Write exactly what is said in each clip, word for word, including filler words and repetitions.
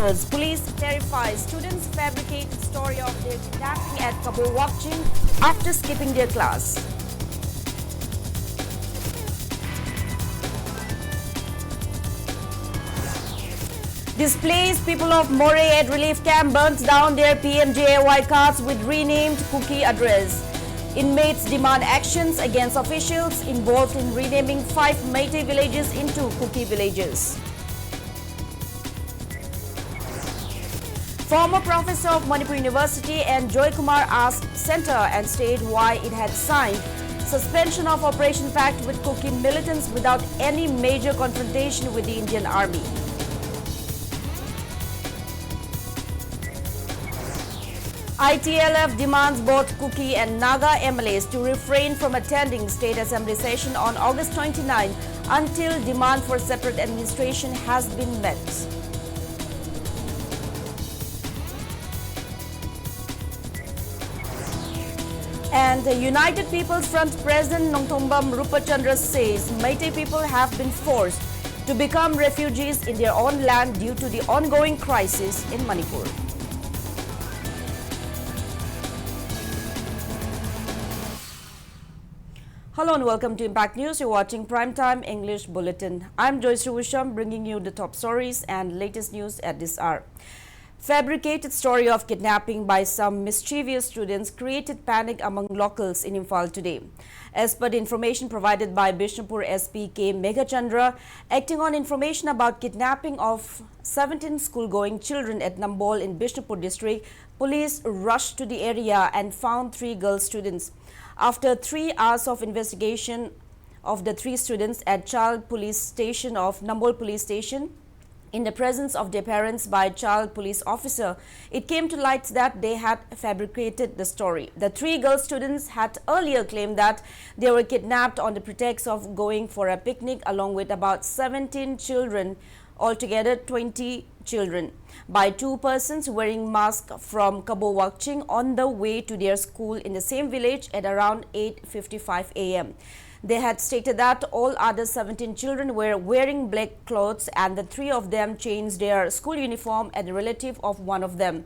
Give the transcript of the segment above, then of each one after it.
Police terrified, students fabricate story of their kidnapping at Kabo Wakching after skipping their class. Displaced people of Moreh at relief camp burns down their P M J A Y cards with renamed Kuki address. Inmates demand actions against officials involved in renaming five Meitei villages into Kuki villages. Former professor of Manipur University N Joy Kumar asked Centre and State why it had signed Suspension of Operation Pact with Kuki militants without any major confrontation with the Indian Army. I T L F demands both Kuki and Naga M L As to refrain from attending State Assembly session on August twenty-nine until demand for separate administration has been met. And the United People's Front President Nongthombam Rupachandra says Meitei people have been forced to become refugees in their own land due to the ongoing crisis in Manipur. Hello and welcome to Impact News. You're watching Prime Time English Bulletin. I'm Joyce Rusham, bringing you the top stories and latest news at this hour. Fabricated story of kidnapping by some mischievous students created panic among locals in Imphal today. As per the information provided by Bishnupur S P K Meghachandra, acting on information about kidnapping of seventeen school-going children at Nambol in Bishnupur district, police rushed to the area and found three girl students. After three hours of investigation of the three students at Chal Police Station of Nambol Police Station, in the presence of their parents by child police officer, it came to light that they had fabricated the story. The three girl students had earlier claimed that they were kidnapped on the pretext of going for a picnic along with about seventeen children, altogether twenty children, by two persons wearing masks from Kabo Wakching on the way to their school in the same village at around eight fifty-five a m. They had stated that all other seventeen children were wearing black clothes and the three of them changed their school uniform at the relative of one of them.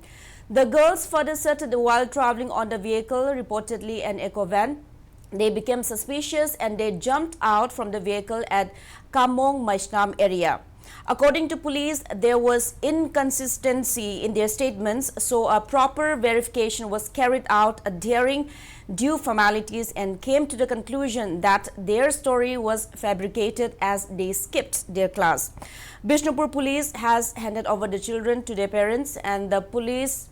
The girls further said that while traveling on the vehicle, reportedly an Eco van, they became suspicious and they jumped out from the vehicle at Kamong Maisnam area. According to police, there was inconsistency in their statements, so a proper verification was carried out, adhering due formalities, and came to the conclusion that their story was fabricated as they skipped their class. Bishnupur police has handed over the children to their parents, and the police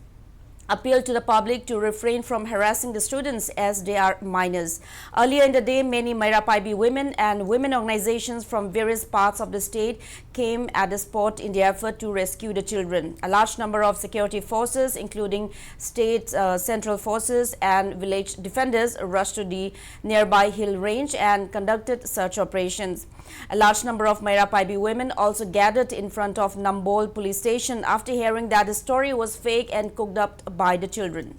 appeal to the public to refrain from harassing the students as they are minors. Earlier in the day, many Maira Paibi women and women organizations from various parts of the state came at the spot in the effort to rescue the children. A large number of security forces, including state, uh, central forces and village defenders, rushed to the nearby hill range and conducted search operations. A large number of Maira Paibi women also gathered in front of Nambol police station after hearing that the story was fake and cooked up by the children.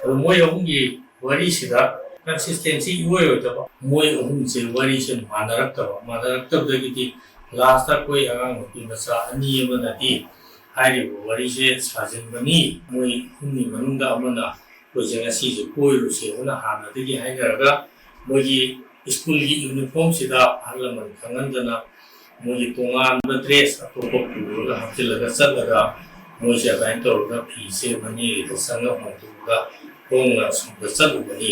ꯑꯗꯣ ꯃꯣꯏ ꯑꯍꯨꯝꯒꯤ ꯋꯥꯔꯤꯁꯤꯗ consistency ꯏꯑꯣꯏ ꯑꯣꯏꯗꯕ, ꯃꯣꯏ ꯑꯍꯨꯝꯁꯦ ꯋꯥꯔꯤꯁꯦ ꯃꯥꯟꯅꯔꯛꯇꯕ, ꯃꯥꯟꯅꯔꯛꯇꯕꯗꯒꯤꯗꯤ last ꯑꯩꯈꯣꯏ ꯑꯉꯥꯡ ꯅꯨꯄꯤ ꯃꯆꯥ ꯑꯅꯤ ꯑꯃꯅꯗꯤ ꯍꯥꯏꯔꯤꯕ ꯋꯥꯔꯤꯁꯦ ꯁꯥꯖꯤꯟꯕꯅꯤ꯫ ꯃꯣꯏ ꯑꯍꯨꯝꯒꯤ ꯃꯅꯨꯡꯗ ꯑꯃꯅ ꯑꯩꯈꯣꯏꯁꯦ ꯉꯁꯤꯁꯦ ꯀꯣꯏꯔꯨꯁꯦꯅ ꯍꯥꯟꯅꯗꯒꯤ ꯍꯥꯏꯅꯔꯒ ꯃꯣꯏꯒꯤ ꯁ꯭ꯀꯨꯜꯒꯤ ꯌꯨꯅꯤꯐꯣꯔꯝꯁꯤꯗ ꯑꯍꯜ ꯂꯃꯟ ꯈꯪꯍꯟꯗꯅ ꯃꯣꯏꯒꯤ ꯇꯣꯉꯥꯟꯕ ꯗ꯭ꯔꯦꯁ ꯑꯇꯣꯞꯄ ꯄꯨꯔꯒ ꯍꯥꯞꯆꯤꯜꯂꯒ ꯆꯠꯂꯒ ꯃꯣꯏꯁꯦ ꯑꯗꯨꯃꯥꯏꯅ ꯇꯧꯔꯒ ꯐꯤꯁꯦ ꯃꯅꯦꯒꯤꯗ ꯆꯪꯉ ꯍꯣꯡꯗꯣꯛꯑꯒ ꯈꯣꯡꯅ ꯑꯁꯣꯝꯗ ꯆꯠꯂꯨꯕꯅꯤ꯫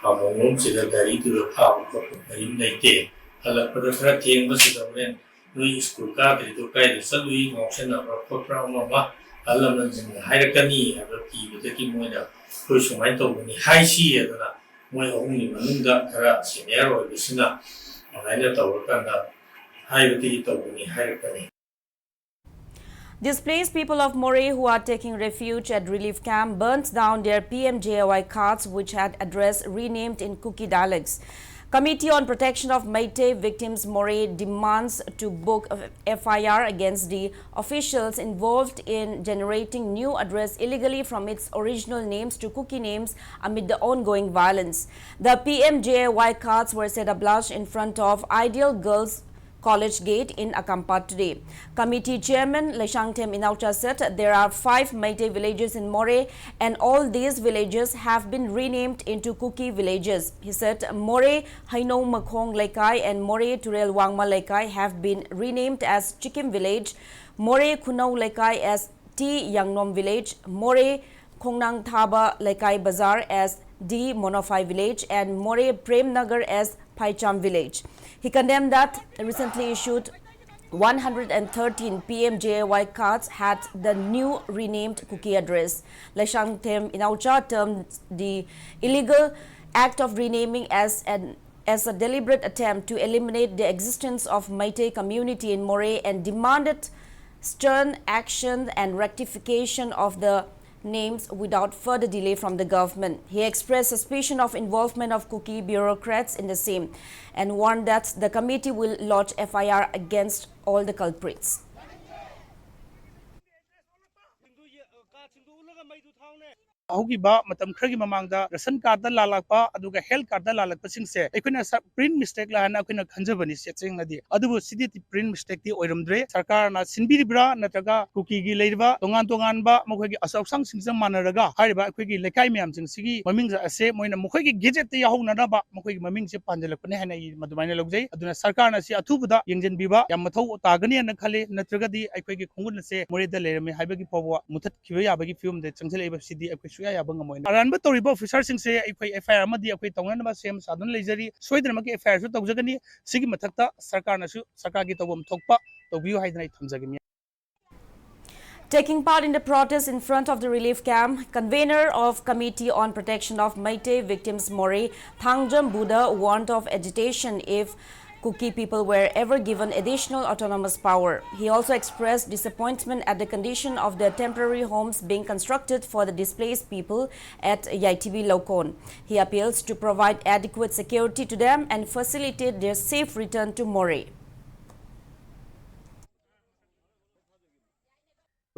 ꯈꯥꯃꯣꯡꯂꯣꯝꯁꯤꯗ ꯒꯥꯔꯤꯗꯨꯗ ꯊꯥꯕ ꯈꯣꯠꯄ ꯀꯔꯤꯝ ꯂꯩꯇꯦ꯫ ꯍꯜꯂꯛꯄꯗ ꯈꯔ ꯊꯦꯡꯕꯁꯤꯗ ꯍꯣꯔꯦꯟ ꯅꯣꯏ ꯁ꯭ꯀꯨꯜ ꯀꯥꯗ꯭ꯔꯤꯗꯣ ꯀꯥꯏꯗ ꯆꯠꯂꯨꯏ, ꯉꯥꯎꯁꯟꯅꯕ꯭ꯔꯥ ꯈꯣꯠꯄ꯭ꯔꯥ ꯑꯃ ꯑꯃ ꯑꯍꯜ ꯂꯃꯟꯁꯤꯡꯅ ꯍꯥꯏꯔꯛꯀꯅꯤ ꯍꯥꯏꯕ ꯀꯤꯕꯗꯒꯤ ꯃꯣꯏꯅ ꯑꯩꯈꯣꯏ ꯁꯨꯃꯥꯏꯅ ꯇꯧꯕꯅꯤ ꯍꯥꯏꯁꯤ ꯑꯗꯨꯅ ꯃꯣꯏ ꯑꯍꯨꯝꯒꯤ ꯃꯅꯨꯡꯗ ꯈꯔ ꯁꯦꯅꯤꯌꯔ ꯑꯣꯏꯕꯁꯤꯅ ꯑꯗꯨꯃꯥꯏꯅ ꯇꯧꯔꯀꯥꯟꯗ ꯍꯥꯏꯕꯗꯒꯤ ꯇꯧꯕꯅꯤ ꯍꯥꯏꯔꯛꯄꯅꯤ꯫ Displaced people of Moreh who are taking refuge at relief camp burnt down their P M J A Y carts, which had address renamed in Kuki dialects. Committee on Protection of Meitei Victims Moreh demands to book a F I R against the officials involved in generating new address illegally from its original names to Kuki names amid the ongoing violence. The P M J A Y cards were set ablaze in front of Ideal Girls College Gate in Akampat today. Committee Chairman Leishangthem Inaucha said there are five Meitei villages in Moreh and all these villages have been renamed into Kuki villages. He said Moreh Hainou Makhong Leikai and Moreh Turel Wangma Leikai have been renamed as Chikim Village, Moreh Khunau Leikai as T Yangnom Village, Moreh Khongnang Thaba Leikai Bazar as D Monofai Village and Moreh Prem Nagar as Phaicham Village. He condemned that recently issued one hundred and thirteen P M J A Y cards had the new renamed Kuki address. Leishangthem Inaucha termed the illegal act of renaming as an as a deliberate attempt to eliminate the existence of Meitei community in Moreh and demanded stern action and rectification of the names without further delay from the government. He expressed suspicion of involvement of Kuki bureaucrats in the same and warned that the committee will lodge F I R against all the culprits. ꯍꯧꯈꯤꯕ ꯃꯇꯝ ꯈꯔꯒꯤ ꯃꯃꯥꯡꯗ ration card ꯂꯥꯜꯂꯛꯄ ꯑꯗꯨꯒ health card ꯂꯥꯜꯂꯛꯄꯁꯤꯡꯁꯦ ꯑꯩꯈꯣꯏꯅ print ꯃꯤꯁꯇꯦꯛꯂ ꯍꯥꯏꯅ ꯑꯩꯈꯣꯏꯅ ꯈꯟꯖꯕꯅꯤ ꯁꯦꯡꯅꯗꯤ꯫ ꯑꯗꯨꯕꯨ ꯁꯤꯗꯤ ꯄ꯭ꯔꯤꯟꯠ ꯃꯤꯁꯇꯦꯛꯇꯤ ꯑꯣꯏꯔꯝꯗ꯭ꯔꯦ꯫ ꯁꯔꯀꯥꯔꯅ ꯁꯤꯟꯕꯤꯔꯤꯕ꯭ꯔꯥ ꯅꯠꯇ꯭ꯔꯒ ꯀꯨꯀꯤꯒꯤ ꯂꯩꯔꯤꯕ ꯇꯣꯉꯥꯟ ꯇꯣꯉꯥꯟꯕ ꯃꯈꯣꯏꯒꯤ ꯑꯆꯧꯁꯥꯡꯁꯤꯡꯁꯤꯒ ꯃꯥꯟꯅꯔꯒ ꯍꯥꯏꯔꯤꯕ ꯑꯩꯈꯣꯏꯒꯤ ꯂꯩꯀꯥꯏ ꯃꯌꯥꯝꯁꯤꯡꯁꯤꯒꯤ ꯃꯃꯤꯡ ꯑꯁꯦ ꯃꯣꯏꯅ ꯃꯈꯣꯏꯒꯤ ꯒꯦꯖꯦꯠꯇ ꯌꯥꯎꯍꯧꯅꯅꯕ ꯃꯈꯣꯏꯒꯤ ꯃꯃꯤꯡꯁꯦ ꯄꯥꯟꯁꯤꯜꯂꯛꯄꯅꯤ ꯍꯥꯏꯅ ꯑꯩ ꯃꯗꯨꯃꯥꯏꯅ ꯂꯧꯖꯩ꯫ ꯑꯗꯨꯅ ꯁꯔꯀꯥꯔꯅ ꯁꯤ ꯑꯊꯨꯕꯗ ꯌꯦꯡꯁꯤꯟꯕꯤꯕ ꯌꯥꯝ ꯃꯊꯧ ꯇꯥꯒꯅꯤ ꯍꯥꯏꯅ ꯈꯜꯂꯤ꯫ ꯅꯠꯇ꯭ꯔꯒꯗꯤ ꯑꯩꯈꯣꯏꯒꯤ ꯈꯣꯡꯒꯨꯟ ꯑꯁꯦ ꯃꯣꯔꯦꯗ ꯂꯩꯔꯝꯃꯤ ꯍꯥꯏꯕꯒꯤ ꯐꯥꯎꯕ ꯃꯨꯊꯠ ꯈꯤꯕ ꯌꯥꯕꯒꯤ ꯐꯤꯕꯝꯗ ꯆꯪꯁꯤꯜꯂꯛꯏꯕꯁꯤꯗꯤ ꯑꯩꯈꯣꯏ ꯁꯨꯛꯌꯥ ꯌꯥꯕ ꯉꯝꯃꯣꯏ꯫ ꯑꯔꯥꯟꯕ ꯇꯧꯔꯤꯕ ꯑꯣꯐꯤꯁꯥꯔꯁꯤꯡꯁꯦ ꯑꯩꯈꯣꯏ F I R ꯑꯃꯗꯤ ꯑꯩꯈꯣꯏ ꯇꯧꯅꯅꯕ ꯁꯦꯝ ꯁꯥꯗꯨꯅ ꯂꯩꯖꯔꯤ꯫ ꯁꯣꯏꯗꯅꯃꯛꯀꯤ F I R ꯁꯨ ꯇꯧꯖꯒꯅꯤ꯫ ꯁꯤꯒꯤ ꯃꯊꯛꯇ ꯁꯔꯀꯥꯔꯅꯁꯨ ꯁꯔꯀꯥꯔꯒꯤ ꯇꯧꯐꯝ ꯊꯣꯛꯄ ꯇꯧꯕꯤꯌꯨ ꯍꯥꯏꯗꯅ ꯑꯩ ꯊꯝꯖꯒꯦ꯫ Taking part in the protest in front of the relief camp, convener of Committee on Protection of Meitei Victims Moreh, Thangjam Buddha, warned of agitation if Kuki people were ever given additional autonomous power. He also expressed disappointment at the condition of the temporary homes being constructed for the displaced people at Yaitibi Lokon. He appeals to provide adequate security to them and facilitate their safe return to Moreh.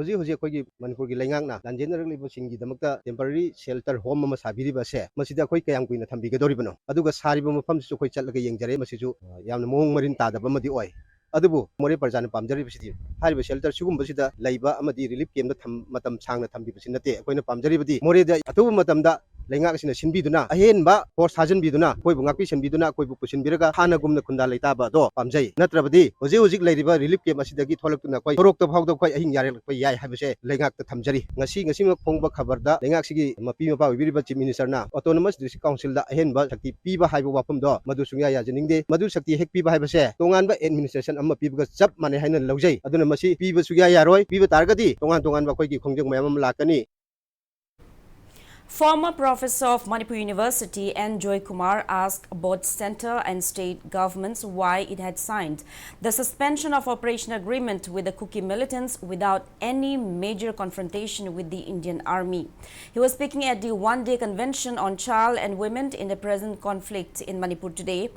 ꯍꯧꯖꯤꯛ ꯍꯧꯖꯤꯛ ꯑꯩꯈꯣꯏꯒꯤ ꯃꯅꯤꯄꯨꯔꯒꯤ ꯂꯩꯉꯥꯛꯅ ꯂꯥꯟꯖꯦꯟꯅꯔꯛꯂꯤꯕꯁꯤꯡꯒꯤꯗꯃꯛꯇ temporary shelter home ꯑꯃ ꯁꯥꯕꯤꯔꯤꯕ ꯑꯁꯦ, ꯃꯁꯤꯗ ꯑꯩꯈꯣꯏ ꯀꯌꯥꯝ ꯀꯨꯏꯅ ꯊꯝꯕꯤꯒꯗꯧꯔꯤꯕꯅꯣ? ꯑꯗꯨꯒ ꯁꯥꯔꯤꯕ ꯃꯐꯝꯁꯤꯁꯨ ꯑꯩꯈꯣꯏ ꯆꯠꯂꯒ ꯌꯦꯡꯖꯔꯦ꯫ ꯃꯁꯤꯁꯨ, ꯑ, ꯌꯥꯝꯅ ꯃꯑꯣꯡ ꯃꯔꯤꯟ ꯇꯥꯗꯕ ꯑꯃꯗꯤ ꯑꯣꯏ꯫ ꯑꯗꯨꯕꯨ ꯃꯣꯔꯦ ꯄ꯭ꯔꯖꯥꯅ ꯄꯥꯝꯖꯔꯤꯕꯁꯤꯗꯤ ꯍꯥꯏꯔꯤꯕ shelter ꯁꯤꯒꯨꯝꯕꯁꯤꯗ ꯂꯩꯕ ꯑꯃꯗꯤ relief camp ꯇ ꯊꯝ-, ꯃꯇꯝ ꯁꯥꯡꯅ ꯊꯝꯕꯤꯕꯁꯤ ꯅꯠꯇꯦ꯫ ꯑꯩꯈꯣꯏꯅ ꯄꯥꯝꯖꯔꯤꯕꯗꯤ ꯃꯣꯔꯦꯗ ꯑꯊꯨꯕ ꯃꯇꯝꯗ ꯂꯩꯉꯥꯛ ꯑꯁꯤꯅ ꯁꯤꯟꯕꯤꯗꯨꯅ, ꯑꯍꯦꯟꯕ force ꯊꯥꯖꯤꯟꯕꯤꯗꯨꯅ, ꯑꯩꯈꯣꯏꯕꯨ ꯉꯥꯛꯄꯤ ꯁꯦꯟꯕꯤꯗꯨꯅ, ꯑꯩꯈꯣꯏꯕꯨ ꯄꯨꯁꯤꯟꯕꯤꯔꯒ ꯍꯥꯟꯅꯒꯨꯝꯅ ꯈꯨꯟꯗꯥ ꯂꯩꯇꯥꯕ ꯑꯗꯣ ꯄꯥꯝꯖꯩ꯫ ꯅꯠꯇ꯭ꯔꯕꯗꯤ ꯍꯧꯖꯤꯛ ꯍꯧꯖꯤꯛ ꯂꯩꯔꯤꯕ relief camp ꯑꯁꯤꯗꯒꯤ ꯊꯣꯛꯂꯛꯇꯨꯅ ꯑꯩꯈꯣꯏ ꯁꯣꯔꯣꯛꯇ ꯐꯥꯎꯗ ꯑꯩꯈꯣꯏ ꯑꯍꯤꯡ ꯌꯥꯔꯦꯛꯂꯛꯄ ꯌꯥꯏ ꯍꯥꯏꯕꯁꯦ ꯂꯩꯉꯥꯛꯇ ꯊꯝꯖꯔꯤ꯫ ꯉꯁꯤ, ꯉꯁꯤꯃꯛ ꯐꯣꯡꯕ ꯈꯕꯔꯗ ꯂꯩꯉꯥꯛꯁꯤꯒꯤ ꯃꯄꯤ ꯃꯄꯥ ꯑꯣꯏꯕꯤꯔꯤꯕ Chief Minister ꯅ Autonomous District Council ꯗ ꯑꯍꯦꯟꯕ ꯁꯛꯇꯤ ꯄꯤꯕ ꯍꯥꯏꯕ ꯋꯥꯐꯝꯗꯣ ꯃꯗꯨ ꯁꯨꯡꯌꯥ ꯌꯥꯖꯅꯤꯡꯗꯦ꯫ ꯃꯗꯨ ꯁꯛꯇꯤ ꯍꯦꯛ ꯄꯤꯕ ꯍꯥꯏꯕꯁꯦ ꯇꯣꯉꯥꯟꯕ administration ꯑꯃ ꯄꯤꯕꯒ ꯆꯞ ꯃꯥꯟꯅꯩ ꯍꯥꯏꯅ ꯂꯧꯖꯩ꯫ ꯑꯗꯨꯅ ꯃꯁꯤ ꯄꯤꯕ ꯁꯨꯡꯌꯥ ꯌꯥꯔꯣꯏ꯫ ꯄꯤꯕ ꯇꯥꯔꯒꯗꯤ ꯇꯣꯉꯥꯟ ꯇꯣꯉꯥꯟꯕ ꯑꯩꯈꯣꯏꯒꯤ ꯈꯣꯡꯖꯪ ꯃꯌꯥꯝ ꯑꯃ ꯂꯥꯛꯀꯅꯤ꯫ Former Professor of Manipur University N Joy Kumar asked both centre and state governments why it had signed the suspension of operation agreement with the Kuki militants without any major confrontation with the Indian army. He was speaking at the one-day convention on child and women in the present conflict in Manipur today.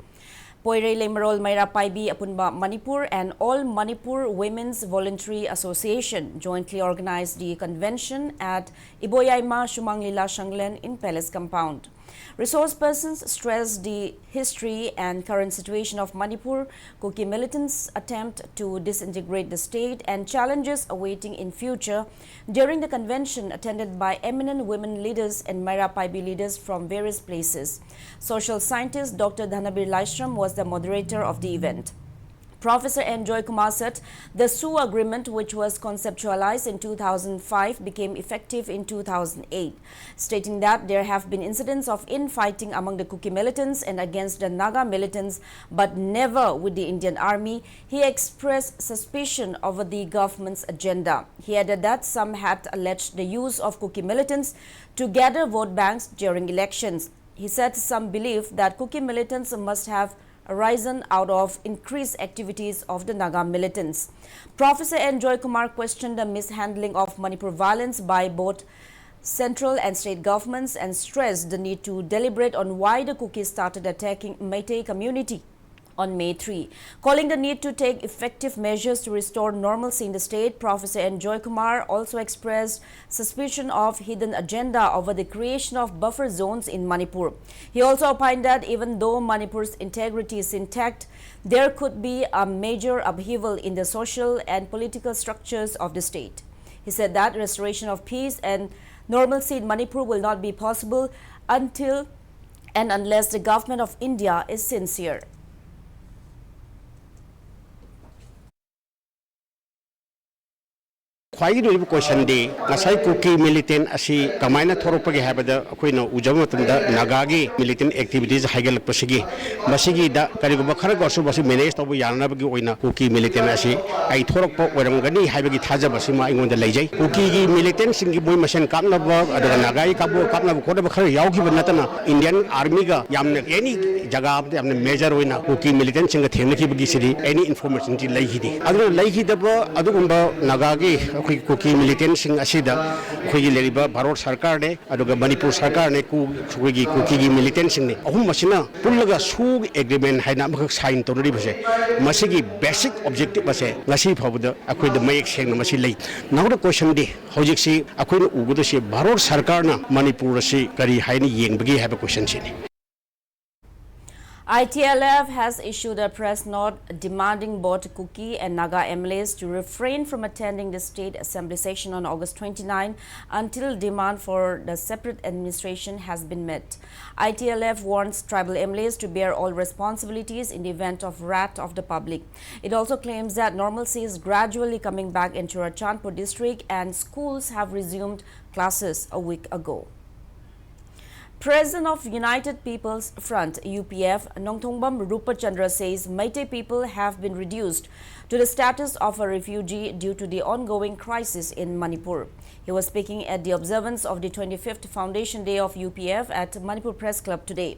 Poirei Leimarol Meira Paibi Apunba Manipur and All Manipur Women's Voluntary Association jointly organized the convention at Iboyaima Shumang Lila Shanglen in Palace Compound. Resource persons stressed the history and current situation of Manipur, Kuki militants' attempt to disintegrate the state, and challenges awaiting in future during the convention attended by eminent women leaders and Meira Paibi leaders from various places. Social scientist Doctor Dhanabir Laishram was the moderator of the event. Professor N Joy Kumar said the SoO agreement, which was conceptualized in two thousand five, became effective in two thousand eight, stating that there have been incidents of infighting among the Kuki militants and against the Naga militants, but never with the Indian army. He expressed suspicion over the government's agenda. He added that some had alleged the use of Kuki militants to gather vote banks during elections. He said some believe that Kuki militants must have arisen out of increased activities of the Naga militants. Professor N Joy Kumar questioned the mishandling of Manipur violence by both central and state governments and stressed the need to deliberate on why the Kukis started attacking Meitei community on May three. Calling the need to take effective measures to restore normalcy in the state, Professor N Joy Kumar also expressed suspicion of hidden agenda over the creation of buffer zones in Manipur. He also opined that even though Manipur's integrity is intact, there could be a major upheaval in the social and political structures of the state. He said that restoration of peace and normalcy in Manipur will not be possible until and unless the government of India is sincere. ꯈ꯭ꯋꯥꯏꯒꯤ ꯂꯨꯔꯤꯕ ꯀꯣꯏꯁꯟꯗꯤ ꯉꯁꯥꯏ ꯀꯨꯀꯤ ꯃꯤꯂꯤꯇꯦꯟ ꯑꯁꯤ ꯀꯃꯥꯏꯅ ꯊꯣꯔꯛꯄꯒꯦ ꯍꯥꯏꯕꯗ ꯑꯩꯈꯣꯏꯅ ꯎꯖꯕ ꯃꯇꯝꯗ ꯅꯥꯒꯥꯒꯤ ꯃꯤꯂꯤꯇꯦꯟ activities ꯍꯥꯏꯒꯠꯂꯛꯄꯁꯤꯒꯤ ꯃꯁꯤꯒꯤꯗ ꯀꯔꯤꯒꯨꯝꯕ ꯈꯔꯒꯁꯨ ꯃꯁꯤ manage ꯇꯧꯕ ꯌꯥꯅꯅꯕꯒꯤ ꯑꯣꯏꯅ ꯀꯨꯀꯤ ꯃꯤꯂꯤꯇꯦꯟ ꯑꯁꯤ ꯑꯩ ꯊꯣꯔꯛꯄ ꯑꯣꯏꯔꯝꯒꯅꯤ ꯍꯥꯏꯕꯒꯤ ꯊꯥꯖꯕꯁꯤꯃ ꯑꯩꯉꯣꯟꯗ ꯂꯩꯖꯩ꯫ ꯀꯨꯀꯤꯒꯤ ꯃꯤꯂꯤꯇꯦꯟꯁꯤꯡꯒꯤ ꯃꯣꯏ ꯃꯁꯦꯟ ꯀꯥꯞꯅꯕ ꯑꯗꯨꯒ ꯅꯥꯒꯥꯒꯤ ꯀꯥꯞꯄ ꯀꯥꯞꯅꯕ ꯈꯣꯠꯅꯕ ꯈꯔ ꯌꯥꯎꯈꯤꯕ ꯅꯠꯇꯅ ꯏꯟꯗꯤꯌꯟ ꯑꯥꯔꯃꯤꯒ ꯌꯥꯝꯅ ꯑꯦꯅꯤ ꯖꯒꯥ ꯑꯃꯗ ꯌꯥꯝꯅ ꯃꯦꯖꯔ ꯑꯣꯏꯅ ꯀꯨꯀꯤ ꯃꯤꯂꯤꯇꯦꯟꯁꯤꯡꯒ ꯊꯦꯡꯅꯈꯤꯕꯒꯤꯁꯤꯗꯤ ꯑꯦꯅꯤ ꯏꯟꯐꯣꯔꯃꯦꯁꯟꯁꯤ ꯂꯩꯈꯤꯗꯦ꯫ ꯑꯗꯨꯅ ꯂꯩꯈꯤꯗꯕ ꯑꯗꯨꯒꯨꯝꯕ ꯅꯥꯒꯥꯒꯤ ꯑꯩꯈꯣꯏ ꯀꯨꯀꯤ ꯃꯤꯂꯤꯇꯦꯟꯁꯤꯡ ꯑꯁꯤꯗ ꯑꯩꯈꯣꯏꯒꯤ ꯂꯩꯔꯤꯕ ꯚꯥꯔꯠ ꯁꯔꯀꯥꯔꯅꯦ ꯑꯗꯨꯒ ꯃꯅꯤꯄꯨꯔ ꯁꯔꯀꯥꯔꯅꯦ ꯀꯨ-, ꯑꯩꯈꯣꯏꯒꯤ ꯀꯨꯀꯤꯒꯤ ꯃꯤꯂꯤꯇꯦꯟꯁꯤꯡꯅꯦ ꯑꯍꯨꯝ ꯑꯁꯤꯅ ꯄꯨꯜꯂꯒ ꯁꯨ ꯑꯦꯒ꯭ꯔꯤꯃꯦꯟ ꯍꯥꯏꯅ ꯑꯃꯈꯛ ꯁꯥꯏꯟ ꯇꯧꯅꯔꯤꯕꯁꯦ ꯃꯁꯤꯒꯤ ꯕꯦꯁꯤꯛ ꯑꯣꯕꯖꯦꯛꯇꯤꯚ ꯑꯁꯦ ꯉꯁꯤ ꯐꯥꯎꯕꯗ ꯑꯩꯈꯣꯏꯗ ꯃꯌꯦꯛ ꯁꯦꯡꯅ ꯃꯁꯤ ꯂꯩ꯫ ꯅꯥꯎꯗ ꯀꯣꯏꯁꯟꯗꯤ ꯍꯧꯖꯤꯛꯁꯤ ꯑꯩꯈꯣꯏꯅ ꯎꯒꯗꯣꯏꯁꯤ ꯚꯥꯔꯠ ꯁꯔꯀꯥꯔꯅ ꯃꯅꯤꯄꯨꯔ ꯑꯁꯤ ꯀꯔꯤ ꯍꯥꯏꯅ ꯌꯦꯡꯕꯒꯦ ꯍꯥꯏꯕ ꯀꯣꯏꯁꯟꯁꯤꯅꯤ꯫ I T L F has issued a press note demanding both Kuki and Naga M L As to refrain from attending the state assembly session on August twenty-nine until demand for the separate administration has been met. I T L F warns tribal M L As to bear all responsibilities in the event of wrath of the public. It also claims that normalcy is gradually coming back in Churachandpur district and schools have resumed classes a week ago. President of United People's Front, U P F, Nongthombam Rupachandra says Meitei people have been reduced to the status of a refugee due to the ongoing crisis in Manipur. He was speaking at the observance of the twenty-fifth Foundation Day of U P F at Manipur Press Club today.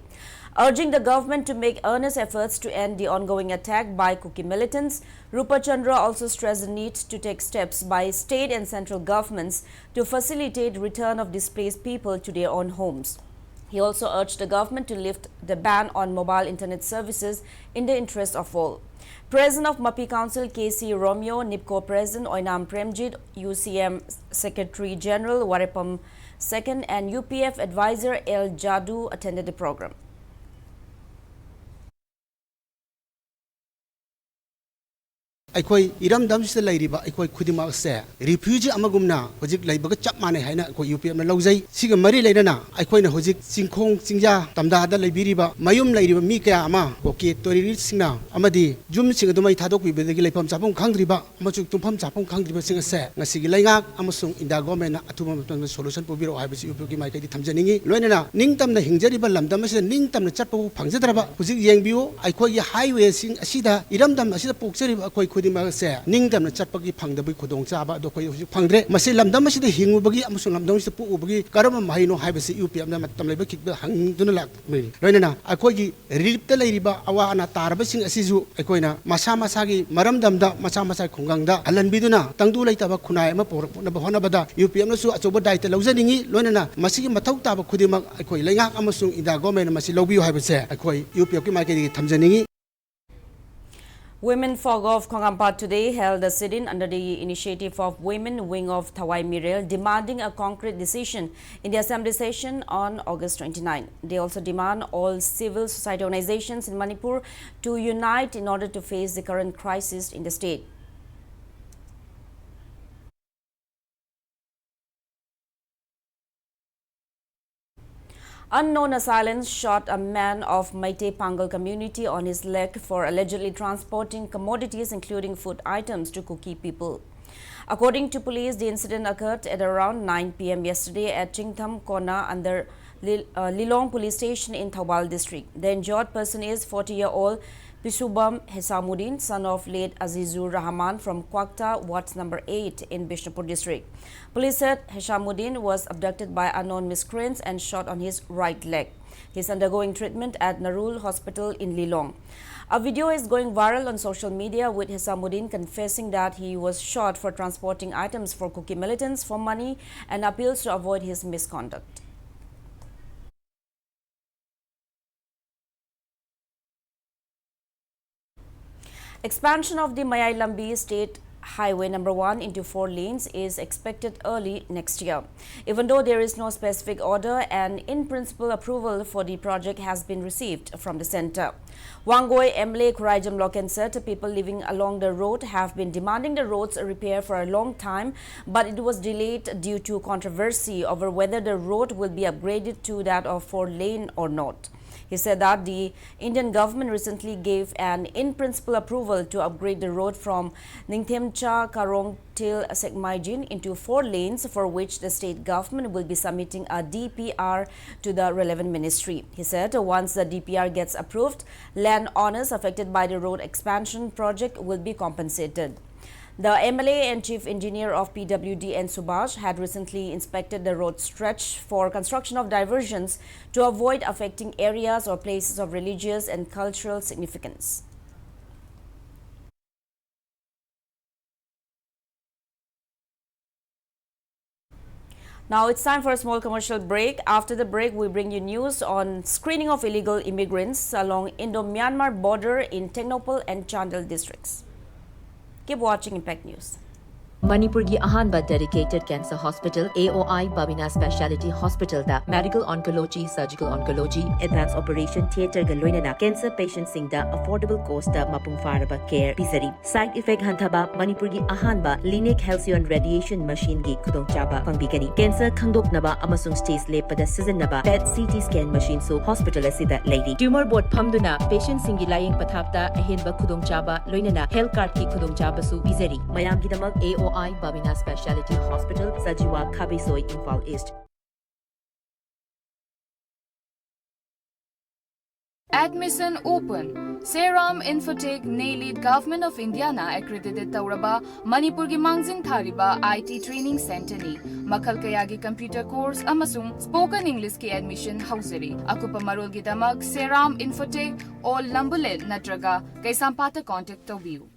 Urging the government to make earnest efforts to end the ongoing attack by Kuki militants, Rupa Chandra also stressed the need to take steps by state and central governments to facilitate return of displaced people to their own homes. He also urged the government to lift the ban on mobile internet services in the interest of all. President of Mapi Council K C Romeo, NIPCO President Oinam Premjit, U C M Secretary General Warepam the second, and U P F Advisor L Jadu attended the program. ꯑꯩꯈꯣꯏ ꯏꯔꯝꯗꯝꯁꯤꯗ ꯂꯩꯔꯤꯕ ꯑꯩꯈꯣꯏ ꯈꯨꯗꯤꯡꯃꯛꯁꯦ refugee ꯑꯃꯒꯨꯝꯅ ꯍꯧꯖꯤꯛ ꯂꯩꯕꯒ ꯆꯞ ꯃꯥꯟꯅꯩ ꯍꯥꯏꯅ ꯑꯩꯈꯣꯏ ꯌꯨ ꯄꯤ ꯑꯦꯐꯅ ꯂꯧꯖꯩ꯫ ꯁꯤꯒ ꯃꯔꯤ ꯂꯩꯅꯅ ꯑꯩꯈꯣꯏꯅ ꯍꯧꯖꯤꯛ ꯆꯤꯡꯈꯣꯡ ꯆꯤꯡꯌꯥ ꯇꯝꯗꯥꯗ ꯂꯩꯕꯤꯔꯤꯕ ꯃꯌꯨꯝ ꯂꯩꯔꯤꯕ ꯃꯤ ꯀꯌꯥ ꯑꯃ ꯀꯨꯀꯤ terroristꯁꯤꯡꯅ ꯑꯃꯗꯤ ꯌꯨꯝꯁꯤꯡ ꯑꯗꯨ ꯃꯩ ꯊꯥꯗꯣꯛꯄꯤꯕꯗꯒꯤ ꯂꯩꯐꯝ ꯆꯥꯐꯝ ꯈꯪꯗ꯭ꯔꯤꯕ ꯑꯃꯁꯨꯡ ꯇꯨꯝꯐꯝ ꯆꯥꯐꯝ ꯈꯪꯗ꯭ꯔꯤꯕꯁꯤꯡ ꯑꯁꯦ ꯉꯁꯤꯒꯤ ꯂꯩꯉꯥꯛ ꯑꯃꯁꯨꯡ ꯏꯟꯗꯤꯌꯥ ꯒꯣꯔꯃꯦꯟꯅ ꯑꯊꯨꯕ ꯃꯇꯝꯗ solution ꯄꯨꯕꯤꯔꯛꯑꯣ ꯍꯥꯏꯕꯁꯤ ꯌꯨ ꯄꯤ ꯑꯦꯐꯀꯤ ꯃꯥꯏꯀꯩꯗꯒꯤ ꯊꯝꯖꯅꯤꯡꯏ꯫ ꯂꯣꯏꯅꯅ ꯅꯤꯡꯇꯝꯅ ꯍꯤꯡꯖꯔꯤꯕ ꯂꯝꯗꯝ ꯑꯁꯤꯗ ꯅꯤꯡꯇꯝꯅ ꯆꯠꯄꯕꯨ ꯐꯪꯖꯗ꯭ꯔꯕ ꯍꯧꯖꯤꯛ ꯌꯦꯡꯕꯤꯌꯨ, ꯑꯩꯈꯣꯏꯒꯤ highwayꯁꯤꯡ ꯑꯁꯤꯗ ꯏꯔꯝꯗꯝ ꯑꯁꯤꯗ ꯄꯣꯛꯆꯔꯤꯕ ꯑꯩꯈꯣꯏ ꯈꯨꯗꯤꯡꯃꯛ ꯑꯁꯦ ꯅꯤꯡꯇꯝꯅ ꯆꯠꯄꯒꯤ ꯐꯪꯗꯕꯒꯤ ꯈꯨꯗꯣꯡꯆꯥꯕ ꯑꯗꯨ ꯑꯩꯈꯣꯏ ꯍꯧꯖꯤꯛ ꯐꯪꯗ꯭ꯔꯦ꯫ ꯃꯁꯤ ꯂꯝꯗꯝ ꯑꯁꯤꯗ ꯍꯤꯡꯉꯨꯕꯒꯤ ꯑꯃꯁꯨꯡ ꯂꯝꯗꯝ ꯑꯁꯤꯗ ꯄꯣꯛꯎꯕꯒꯤ ꯀꯔꯝꯕ ꯃꯍꯩꯅꯣ ꯍꯥꯏꯕꯁꯤ ꯌꯨ ꯄꯤ ꯑꯦꯐꯅ ꯃꯇꯝ ꯂꯩꯕ ꯈꯤꯛꯇ ꯍꯪꯗꯨꯅ ꯂꯥꯛꯂꯤ꯫ ꯂꯣꯏꯅꯅ ꯑꯩꯈꯣꯏꯒꯤ ꯔꯤꯂꯤꯐꯇ ꯂꯩꯔꯤꯕ ꯑꯋꯥ ꯑꯅꯥ ꯇꯥꯔꯕꯁꯤꯡ ꯑꯁꯤꯁꯨ ꯑꯩꯈꯣꯏꯅ ꯃꯁꯥ ꯃꯁꯥꯒꯤ ꯃꯔꯝꯗꯝꯗ, ꯃꯁꯥ ꯃꯁꯥꯒꯤ ꯈꯨꯡꯒꯪꯗ ꯍꯜꯍꯟꯕꯤꯗꯨꯅ ꯇꯪꯗꯨ ꯂꯩꯇꯥꯕ ꯈꯨꯟꯅꯥꯏ ꯑꯃ ꯄꯨꯔꯛꯅꯕ ꯍꯣꯠꯅꯕꯗ ꯌꯨ ꯄꯤ ꯑꯦꯐꯅꯁꯨ ꯑꯆꯧꯕ ꯗꯥꯏꯇ ꯂꯧꯖꯅꯤꯡꯏ꯫ ꯂꯣꯏꯅꯅ ꯃꯁꯤꯒꯤ ꯃꯊꯧ ꯇꯥꯕ ꯈꯨꯗꯤꯡꯃꯛ ꯑꯩꯈꯣꯏ ꯂꯩꯉꯥꯛ ꯑꯃꯁꯨꯡ ꯏꯟꯗꯤꯌꯥ ꯒꯣꯔꯃꯦꯟꯅ ꯃꯁꯤ ꯂꯧꯕꯤꯌꯨ ꯍꯥꯏꯕꯁꯦ ꯑꯩꯈꯣꯏ ꯌꯨ ꯄꯤ ꯑꯦꯐꯀꯤ ꯃꯥꯏꯀꯩꯗꯒꯤ ꯊꯝꯖꯅꯤꯡꯏ꯫ Women Folk of Khongampa today held a sit-in under the initiative of Women Wing of Thawai Mirel, demanding a concrete decision in the assembly session on August twenty-nine. They also demand all civil society organizations in Manipur to unite in order to face the current crisis in the state. Unknown assailants shot a man of Meitei Pangal community on his leg for allegedly transporting commodities, including food items, to Kuki people. According to police, the incident occurred at around nine p m yesterday at Chingtham Kona under Lil-, uh, Lilong Police Station in Thoubal District. The injured person is forty-year-old Bisubam Hesamuddin, son of late Azizur Rahman from Kwakta, Ward number eight in Bishnupur district. Police said Hesamuddin was abducted by unknown miscreants and shot on his right leg. He's undergoing treatment at Narul Hospital in Lilong. A video is going viral on social media with Hesamuddin confessing that he was shot for transporting items for Kuki militants for money and appeals to avoid his misconduct. Expansion of the Mayai Lambi State Highway number one into four lanes is expected early next year. Even though there is no specific order, an in-principle approval for the project has been received from the center. Wangoi M L A Khuraijam Loken said people living along the road have been demanding the road's repair for a long time, but it was delayed due to controversy over whether the road will be upgraded to that of four lane or not. He said that the Indian government recently gave an in-principle approval to upgrade the road from Ningthemcha Karong till Sekmaijin into four lanes, for which the state government will be submitting a D P R to the relevant ministry. He said once the D P R gets approved, land owners affected by the road expansion project will be compensated. The M L A and Chief Engineer of P W D N Subhash had recently inspected the road stretch for construction of diversions to avoid affecting areas or places of religious and cultural significance. Now it's time for a small commercial break. After the break, we bring you news on screening of illegal immigrants along Indo-Myanmar border in Tengnoupal and Chandel districts. Keep watching Impact News. ꯃꯅꯤꯄꯨꯔꯒꯤ ꯑꯍꯥꯟꯕ dedicated cancer hospital, A O I Babina Speciality Hospitalꯗ medical oncology, surgical oncology, advanced operation theatreꯒ ꯂꯣꯏꯅꯅ cancer patientꯁꯤꯡꯗ affordable costꯇ ꯃꯄꯨꯡ ꯐꯥꯔꯕ care ꯄꯤꯖꯔꯤ꯫ Side effect ꯍꯟꯊꯕ, ꯃꯅꯤꯄꯨꯔꯒꯤ ꯑꯍꯥꯟꯕ Linex Halcyon Radiation Machineꯒꯤ ꯈꯨꯗꯣꯡꯆꯥꯕ ꯐꯪꯕꯤꯒꯅꯤ꯫ Cancer ꯈꯪꯗꯣꯛꯅꯕ ꯑꯃꯁꯨꯡ stage ꯂꯦꯞꯄꯗ ꯁꯤꯖꯤꯟꯅꯕ PET C T scan machineꯁꯨ hospital ꯑꯁꯤꯗ ꯂꯩꯔꯤ꯫ Tumor board ꯐꯝꯗꯨꯅ patientꯁꯤꯡꯒꯤ ꯂꯥꯌꯦꯡ ꯄꯊꯥꯞꯇ ꯑꯍꯦꯟꯕ ꯈꯨꯗꯣꯡꯆꯥꯕ ꯂꯣꯏꯅꯅ health cardꯀꯤ ꯈꯨꯗꯣꯡꯆꯥꯕꯁꯨ ꯄꯤꯖꯔꯤ꯫ ꯃꯌꯥꯝꯒꯤꯗꯃꯛ A O I Babina Speciality Hospital, Sajiwa, ꯈꯥꯕꯩꯁꯣꯏ, Imphal East꯫ Admission open. Seram Infotech, NEILIT, Government of India ꯅ accredited ꯇꯧꯔꯕ ꯃꯅꯤꯄꯨꯔꯒꯤ ꯃꯥꯡꯖꯤꯟ ꯊꯥꯔꯤꯕ I T training centre ꯅꯤ꯫ ꯃꯈꯜ ꯀꯌꯥꯒꯤ computer course ꯑꯃꯁꯨꯡ spoken English ꯀꯤ admission ꯍꯧꯖꯔꯤ꯫ ꯑꯀꯨꯞꯄ ꯃꯔꯣꯜꯒꯤꯗꯃꯛ Seram Infotech, Old Lambulel ꯅꯠꯇ꯭ꯔꯒ ꯀꯩꯁꯥꯝꯄꯥꯠꯇ contact ꯇꯧꯕꯤꯌꯨ꯫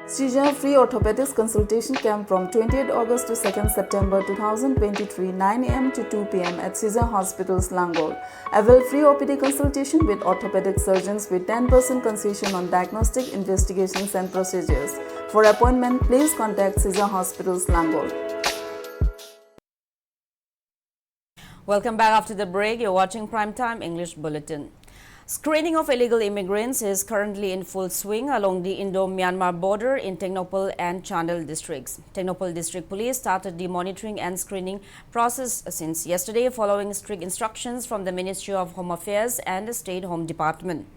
Seizure Free Orthopedics Consultation Camp from twentieth August to second September two thousand twenty-three, nine A M to two P M at Seizure Hospitals, Langol. Avail free O P D consultation with orthopedic surgeons with ten percent concession on diagnostic investigations and procedures. For appointment, please contact Seizure Hospitals, Langol. Welcome back after the break. You're watching Prime Time English Bulletin. Screening of illegal immigrants is currently in full swing along the Indo-Myanmar border in Tengnoupal and Chandel districts. Tengnoupal District Police started the monitoring and screening process since yesterday following strict instructions from the Ministry of Home Affairs and the State Home Department.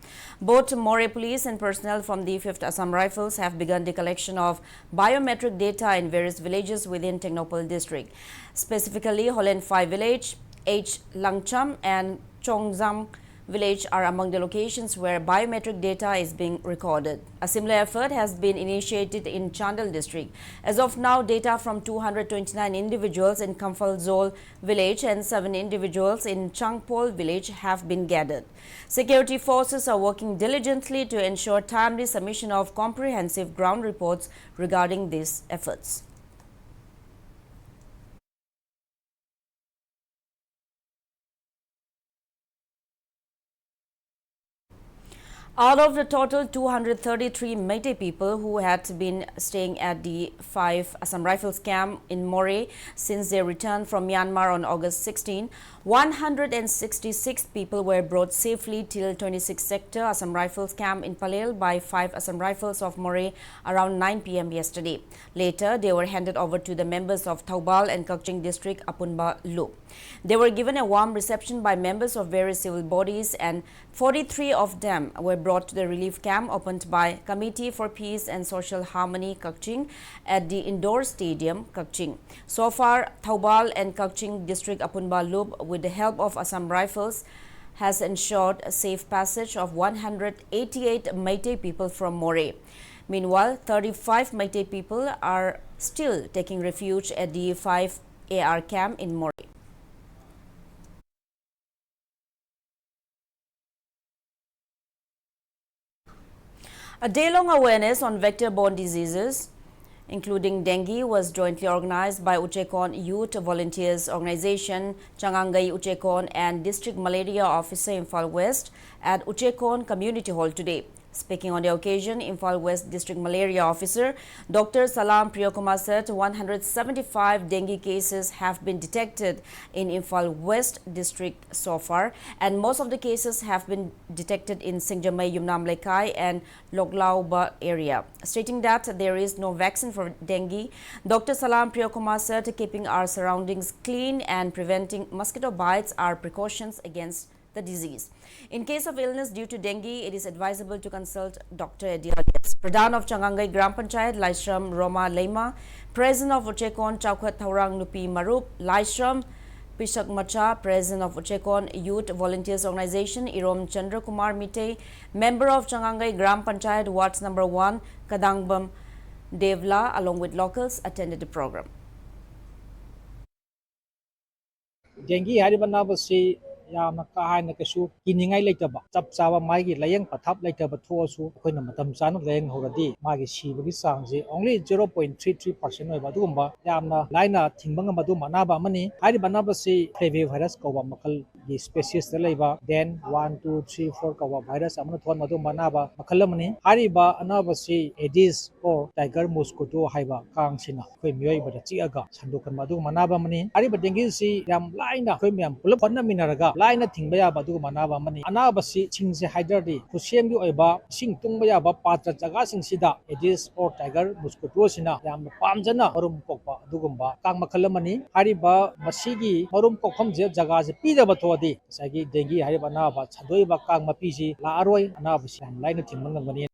Both Moreh Police and personnel from the fifth Assam Rifles have begun the collection of biometric data in various villages within Tengnoupal District. Specifically, Holenphai village, H Langcham and Chongzam village are among the locations where biometric data is being recorded. A similar effort has been initiated in Chandel district. As of now, data from two hundred twenty-nine individuals in Kamphal Zol village and seven individuals in Changpol village have been gathered. Security forces are working diligently to ensure timely submission of comprehensive ground reports regarding these efforts. Out of the total two hundred thirty-three Meitei people who had been staying at the five Assam Rifles camp in Moreh since their return from Myanmar on August sixteen, one hundred sixty-six people were brought safely till twenty-six Sector Assam Rifles camp in Palel by five Assam Rifles of Moreh around nine P M yesterday. Later, they were handed over to the members of Thoubal and Kakching District Apunba Lup. They were given a warm reception by members of various civil bodies, and forty-three of them were brought to the relief camp opened by Committee for Peace and Social Harmony Kakching at the Indoor Stadium, Kakching. So far, Thoubal and Kakching District Apunba Lup, with the help of Assam Rifles, has ensured a safe passage of one hundred eighty-eight Meitei people from Moreh. Meanwhile, thirty-five Meitei people are still taking refuge at the five A R camp in Moreh. A day-long awareness on vector-borne diseases, including dengue, was jointly organized by Uchekon Youth Volunteers Organization, Changangai Uchekon, and District Malaria Officer, Imphal West, at Uchekon Community Hall today. Speaking on the occasion, Imphal West District Malaria Officer Doctor Salam Priyakumar said one hundred seventy-five dengue cases have been detected in Imphal West District so far, and most of the cases have been detected in Singjamei Yumnam Lekai and Loklauba area. Stating that there is no vaccine for dengue, Doctor Salam Priyakumar said keeping our surroundings clean and preventing mosquito bites are precautions against the disease. In case of illness due to dengue, it is advisable to consult doctor at the earliest. Pradhan of Changangai Gram Panchayat, Laishram Roma Leima, President of Uchekon Chaukhwat Thaurang Nupi Marup, Laishram Pishak Macha, President of Uchekon Youth Volunteers Organization, Irom Chandra Kumar Mitei, Member of Changangai Gram Panchayat, Ward Number One, Kadangbam Devla, along with locals, attended the program. ꯗꯦꯡꯒꯤ ꯍꯥꯏꯔꯤꯕ ꯑꯅꯥꯕꯁꯤ ꯌꯥꯝꯅ ꯀꯥ ꯍꯦꯟꯅ ꯀꯩꯁꯨ ꯀꯤꯅꯤꯡꯉꯥꯏ ꯂꯩꯇꯕ, ꯆꯞ ꯆꯥꯕ ꯃꯥꯒꯤ ꯂꯥꯏꯌꯦꯡ ꯄꯊꯥꯞ ꯂꯩꯇꯕ ꯊꯣꯛꯑꯁꯨ ꯑꯩꯈꯣꯏꯅ ꯃꯇꯝ ꯆꯥꯅ ꯂꯥꯏꯌꯦꯡꯍꯧꯔꯗꯤ ꯃꯥꯒꯤ ꯁꯤꯕꯒꯤ ꯆꯥꯡꯁꯤ only zero point three three percent ꯑꯣꯏꯕ, ꯑꯗꯨꯒꯨꯝꯕ ꯌꯥꯝꯅ ꯂꯥꯏꯅ ꯊꯤꯡꯕ ꯉꯝꯕ ꯑꯗꯨꯒꯨꯝꯕ ꯑꯅꯥꯕ ꯑꯃꯅꯤ꯫ ꯍꯥꯏꯔꯤꯕ ꯑꯅꯥꯕꯁꯤ flavivirus ꯀꯧꯕ ꯃꯈꯜꯒꯤ speciesꯇ ꯂꯩꯕ den one, two, three, four ꯀꯧꯕ virus ꯑꯃꯅ ꯊꯣꯛꯍꯟꯕ ꯑꯗꯨꯒꯨꯝꯕ ꯑꯅꯥꯕ ꯃꯈꯜ ꯑꯃꯅꯤ꯫ ꯍꯥꯏꯔꯤꯕ ꯑꯅꯥꯕꯁꯤ Aedes or tiger mosquito ꯍꯥꯏꯕ ꯀꯥꯡꯁꯤꯅ ꯑꯩꯈꯣꯏ ꯃꯤꯑꯣꯏꯕꯗ ꯆꯤꯛꯑꯒ ꯁꯟꯗꯣꯛꯍꯟꯕ ꯑꯗꯨꯒꯨꯝꯕ ꯑꯅꯥꯕ ꯑꯃꯅꯤ꯫ ꯍꯥꯏꯔꯤꯕ ꯗꯦꯡꯒꯤꯁꯤ ꯌꯥꯝ ꯂꯥꯏꯅ ꯑꯩꯈꯣꯏ ꯃꯌꯥꯝ ꯄꯨꯂꯞ ꯍꯣꯠꯅꯃꯤꯟꯅꯔꯒ ꯂꯥꯏꯅ ꯊꯤꯡꯕ ꯌꯥꯕ ꯑꯗꯨꯒꯨꯝꯕ ꯑꯅꯥꯕ ꯑꯃꯅꯤ꯫ ꯑꯅꯥꯕꯁꯤ ꯁꯤꯡꯁꯦ ꯍꯥꯏꯗ꯭ꯔꯗꯤ ꯈꯨꯠꯁꯦꯝꯒꯤ ꯑꯣꯏꯕ ꯏꯁꯤꯡ ꯇꯨꯡꯕ ꯌꯥꯕ ꯄꯥꯇ꯭ꯔ ꯖꯒꯥꯁꯤꯡꯁꯤꯗ Aedes or tiger mosquitoꯁꯤꯅ ꯌꯥꯝꯅ ꯄꯥꯝꯖꯅ ꯃꯔꯨꯝ ꯀꯣꯛꯄ ꯑꯗꯨꯒꯨꯝꯕ ꯀꯥꯡ ꯃꯈꯜ ꯑꯃꯅꯤ꯫ ꯍꯥꯏꯔꯤꯕ ꯃꯁꯤꯒꯤ ꯃꯔꯨꯝ ꯀꯣꯛꯐꯝꯁꯦ ꯖꯒꯥꯁꯦ ꯄꯤꯗꯕ ꯊꯣꯛꯑꯗꯤ ꯉꯁꯥꯏꯒꯤ ꯗꯦꯡꯒꯤ ꯍꯥꯏꯔꯤꯕ ꯑꯅꯥꯕ ꯁꯟꯗꯣꯛꯏꯕ ꯀꯥꯡ ꯃꯄꯤꯁꯤ ꯂꯥꯛꯑꯔꯣꯏ, ꯑꯅꯥꯕꯁꯤ ꯌꯥꯝ ꯂꯥꯏꯅ ꯊꯤꯡꯕ ꯉꯝꯒꯅꯤ꯫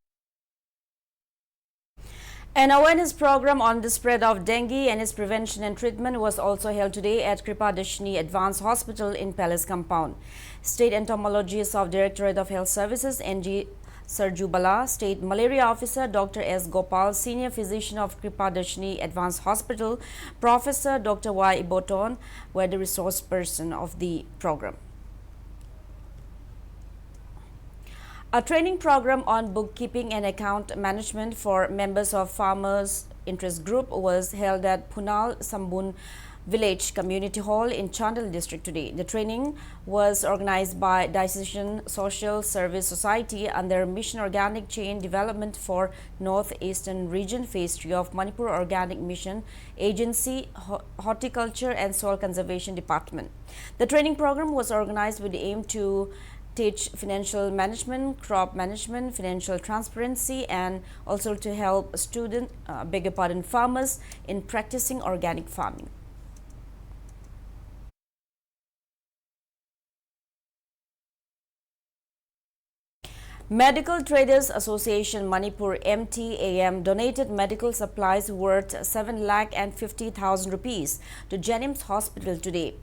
An awareness program on the spread of dengue and its prevention and treatment was also held today at Kripadashini Advanced Hospital in Palace Compound. State entomologist of Directorate of Health Services, N G Sarjubala, State Malaria Officer Doctor S Gopal, Senior Physician of Kripadashini Advanced Hospital, Professor Doctor Y Iboton were the resource person of the program. A training program on bookkeeping and account management for members of Farmers Interest Group was held at Phunal Sambun Village Community Hall in Chandel District today. The training was organized by Diocesan Social Service Society under Mission Organic Chain Development for North Eastern Region, Phase three of Manipur Organic Mission Agency, Ho-, Horticulture and Soil Conservation Department. The training program was organized with the aim to teach financial management, crop management, financial transparency, and also to help student, uh, beg your pardon, farmers in practicing organic farming. Medical Traders Association Manipur, M T A M, donated medical supplies worth seven lakh and fifty thousand rupees to JNIMS Hospital today.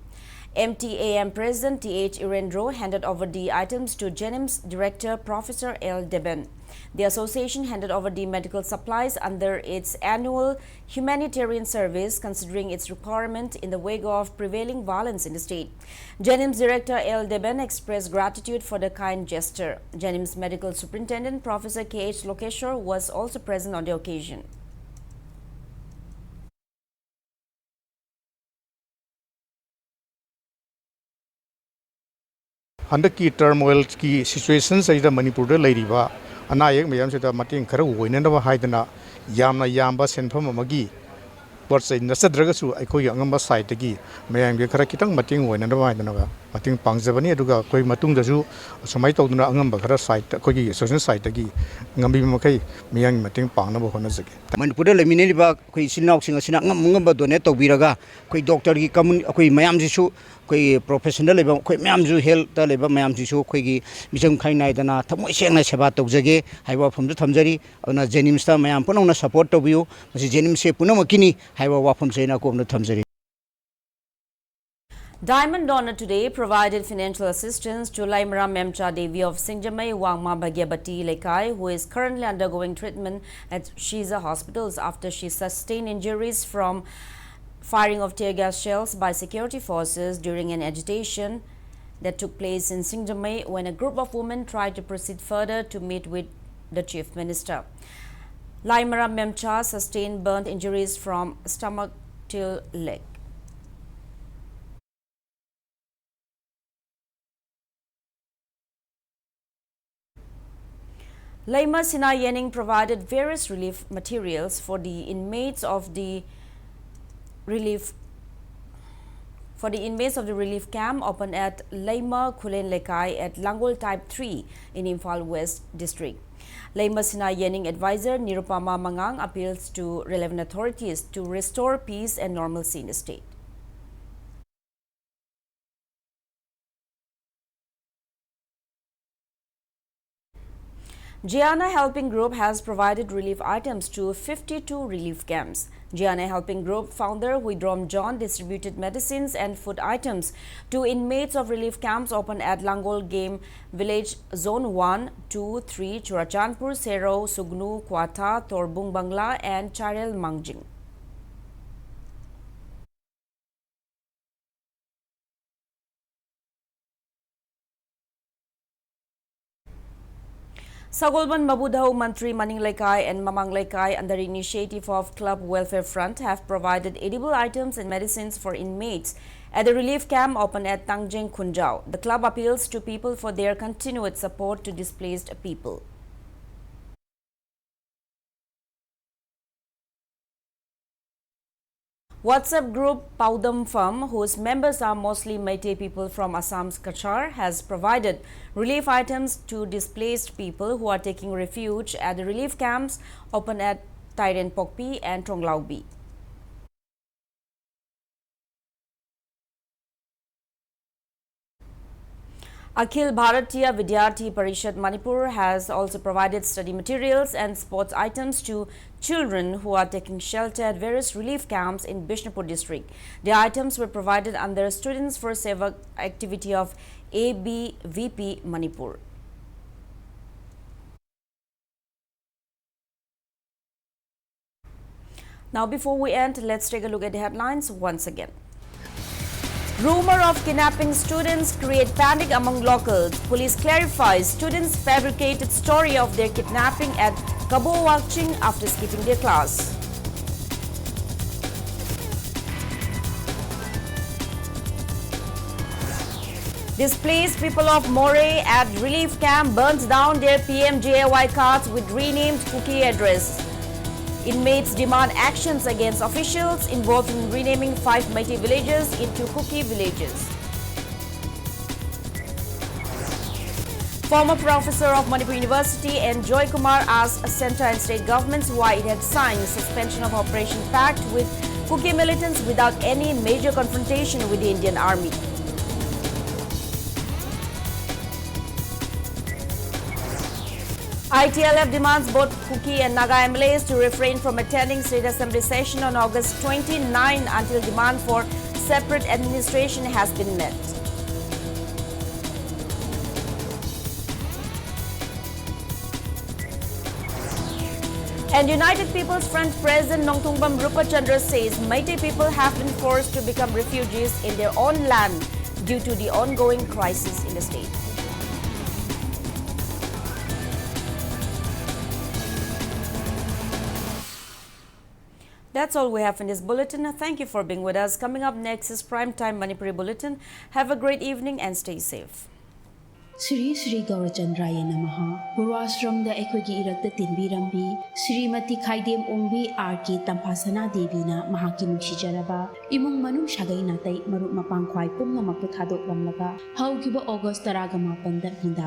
M T A M President T H Irendro handed over the items to JNIMS Director Professor L Deben. The association handed over the medical supplies under its annual humanitarian service, considering its requirement in the wake of prevailing violence in the state. JNIMS Director L Deben expressed gratitude for the kind gesture. JNIMS Medical Superintendent Professor K H Lokeshwar was also present on the occasion. ꯍꯟꯗꯛꯀꯤ turmoilꯒꯤ situationꯁꯤꯗ ꯃꯅꯤꯄꯨꯔꯗ ꯂꯩꯔꯤꯕ ꯑꯅꯥ ꯑꯌꯦꯛ ꯃꯌꯥꯝꯁꯤꯗ ꯃꯇꯦꯡ ꯈꯔ ꯑꯣꯏꯅꯅꯕ ꯍꯥꯏꯗꯅ ꯌꯥꯝꯅ ꯌꯥꯝꯕ ꯁꯦꯟꯐꯝ ꯑꯃꯒꯤ ꯄꯣꯠ ꯆꯩ ꯅꯠꯆꯗ꯭ꯔꯒꯁꯨ ꯑꯩꯈꯣꯏꯒꯤ ꯑꯉꯝꯕ sideꯇꯒꯤ ꯃꯌꯥꯝꯒꯤ ꯈꯔ ꯈꯤꯇꯪ ꯃꯇꯦꯡ ꯑꯣꯏꯅꯅꯕ ꯍꯥꯏꯗꯅ ꯃꯇꯦꯡ ꯄꯥꯡꯖꯕꯅꯤ꯫ ꯑꯗꯨꯒ ꯑꯩꯈꯣꯏ ꯃꯇꯨꯡꯗꯁꯨ ꯑꯁꯨꯃꯥꯏꯅ ꯇꯧꯗꯨꯅ ꯑꯉꯝꯕ ꯈꯔ ꯁꯥꯏꯠꯇ, ꯑꯩꯈꯣꯏꯒꯤ ꯑꯦꯁꯣꯁꯤꯌꯦꯁꯟ ꯁꯥꯏꯠꯇꯒꯤ ꯉꯝꯕꯤꯕ ꯃꯈꯩ ꯃꯤꯌꯥꯝꯒꯤ ꯃꯇꯦꯡ ꯄꯥꯡꯅꯕ ꯍꯣꯠꯅꯖꯒꯦ꯫ ꯃꯅꯤꯄꯨꯔꯗ ꯂꯩꯃꯤꯟꯅꯔꯤꯕ ꯑꯩꯈꯣꯏ ꯏꯆꯤꯜ ꯏꯅꯥꯎꯁꯤꯡ ꯑꯁꯤꯅ ꯑꯉꯝ ꯑꯉꯝꯕ ꯗꯣꯅꯦꯠ ꯇꯧꯕꯤꯔꯒ, ꯑꯩꯈꯣꯏ ꯗꯣꯛꯇꯔꯒꯤ ꯀꯝꯃꯨꯅꯤ-, ꯑꯩꯈꯣꯏ ꯃꯌꯥꯝꯁꯤꯁꯨ, ꯑꯩꯈꯣꯏꯒꯤ ꯄ꯭ꯔꯣꯐꯦꯁꯟꯗ ꯂꯩꯕ ꯑꯩꯈꯣꯏ ꯃꯌꯥꯝꯁꯨ, ꯍꯦꯜꯠꯇ ꯂꯩꯕ ꯃꯌꯥꯝꯁꯤꯁꯨ ꯑꯩꯈꯣꯏꯒꯤ ꯃꯤꯆꯪ ꯈꯥꯏ ꯅꯥꯏꯗꯅ ꯊꯃꯣꯏ ꯁꯦꯡꯅ ꯁꯦꯕꯥ ꯇꯧꯖꯒꯦ ꯍꯥꯏꯕ ꯋꯥꯐꯝꯁꯨ ꯊꯝꯖꯔꯤ꯫ ꯑꯗꯨꯅ ꯖꯦꯅꯤꯝꯁꯇ ꯃꯌꯥꯝ ꯄꯨꯝꯅꯃꯛꯅ ꯁꯄꯣꯔꯠ ꯇꯧꯕꯤꯌꯨ꯫ ꯃꯁꯤ ꯖꯦꯅꯤꯝꯁꯁꯦ ꯄꯨꯝꯅꯃꯛꯀꯤꯅꯤ ꯍꯥꯏꯕ ꯋꯥꯐꯝꯁꯦ ꯑꯩꯅ ꯑꯀꯣꯝꯗ ꯊꯝꯖꯔꯤ꯫ Diamond Donor today provided financial assistance to Laimara Memcha Devi of Singjamei Wangma Bhagyabati Lekai, who is currently undergoing treatment at Shiza Hospitals after she sustained injuries from firing of tear gas shells by security forces during an agitation that took place in Singjamei when a group of women tried to proceed further to meet with the Chief Minister. Laimara Memcha sustained burn injuries from stomach till leg. Leima Sinai Yening provided various relief materials for the inmates of the relief for the inmates of the relief camp open at Leima Khulen Lekai at Langol Type three in Imphal West District. Leima Sinai Yening advisor Nirupama Mangang appeals to relevant authorities to restore peace and normalcy in the state. Gianna Helping Group has provided relief items to fifty-two relief camps. Gianna Helping Group founder Huidrom John distributed medicines and food items to inmates of relief camps open at Langol Game Village Zone one, two, three, Churachandpur, Sero, Sugnu, Kwatha, Torbung Bangla, and Charel Mangjing. Sagolband Mabudhau Mantri Maning Lekai and Mamang Lekai, under initiative of Club Welfare Front, have provided edible items and medicines for inmates at the relief camp open at Tangjeng Khunjao. The club appeals to people for their continued support to displaced people. WhatsApp group Paudam Pham, whose members are mostly Meitei people from Assam's Cachar, has provided relief items to displaced people who are taking refuge at the relief camps open at Tairenpokpi and Tonglaobi. Akhil Bharatiya Vidyarthi Parishad Manipur has also provided study materials and sports items to children who are taking shelter at various relief camps in Bishnupur district. The items were provided under Students for Seva activity of A B V P Manipur. Now, before we end, let's take a look at the headlines once again. Rumor of kidnapping students create panic among locals. Police clarifies students fabricated story of their kidnapping at Kabo Wakching after skipping their class. Displaced people of Moreh at relief camp burns down their P M J A Y cards with renamed Kuki address. Inmates demand actions against officials involved in renaming five Meitei villages into Kuki villages. Former professor of Manipur University N Joy Kumar asked centre and state governments why it had signed suspension of operation pact with Kuki militants without any major confrontation with the Indian army. I T L F demands both Kuki and Naga M L As to refrain from attending state assembly session on August twenty-nine until demand for separate administration has been met. And United People's Front President Nongthombam Rupachandra says Meitei people have been forced to become refugees in their own land due to the ongoing crisis in the state. That's all we have in this bulletin. Thank you for being with us. Coming up next is Prime Time Manipuri Bulletin. Have a great evening and stay safe. Shri Shri ꯒꯧꯔꯆꯟꯗ꯭ꯔꯥꯌ ꯅꯃꯍ꯫ ꯄꯨꯔꯋꯥꯁ꯭ꯔꯝꯗ ꯑꯩꯈꯣꯏꯒꯤ ꯏꯔꯛꯇ ꯇꯤꯟꯕꯤꯔꯝꯕꯤ ꯁ꯭ꯔꯤꯃꯇꯤ ꯈꯥꯏꯗꯦꯝ ꯑꯣꯡꯕꯤ R ꯀꯦ ꯇꯝꯐꯥꯁꯅꯥ ꯗꯦꯕꯤꯅ ꯃꯍꯥꯛꯀꯤ ꯅꯨꯡꯁꯤꯖꯔꯕ ꯏꯃꯨꯡ ꯃꯅꯨꯡ, ꯁꯥꯒꯩ ꯅꯥꯇꯩ, ꯃꯔꯨꯞ ꯃꯄꯥꯡ ꯈ꯭ꯋꯥꯏ ꯄꯨꯝꯅꯃꯛꯄꯨ ꯊꯥꯗꯣꯛꯂꯝꯂꯒ ꯍꯧꯈꯤꯕ ꯑꯣꯒꯁ ꯇꯔꯥꯒ ꯃꯥꯄꯟꯗ ꯈꯨꯟꯗꯥ